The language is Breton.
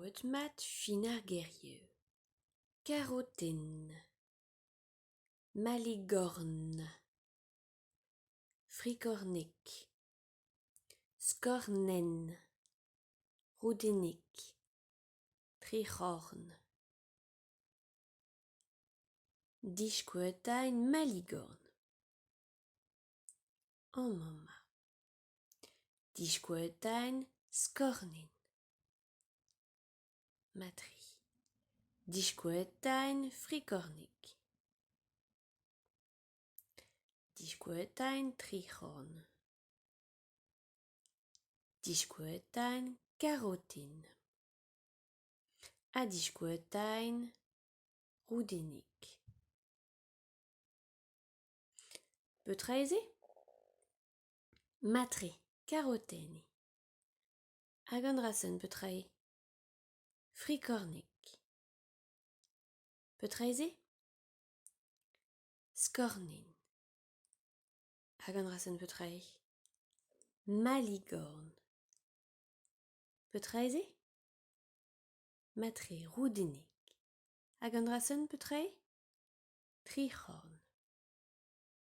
Troet mat fin ar gerioù. Karotenn, maligorn, frikorneg, skornenn, roudennig, tric'horn. Diskoueztain maligorn. Amañ 'ma. Diskoueztain skornenn. Matre. Diskoueztain frikorneg. Diskoueztain tric'horn. Diskoueztain karotenn. Ha diskoueztain roudennig. Petra eo se ? Matre, karotenn eo. Hag an dra-se petra eo ? Frikorneg. Petra eo se ? Skornenn. Hag an dra-se petra eo ? Maligorn. Petra eo se ? Matre, roudennig. Hag an dra-se petra eo ? Tric'horn.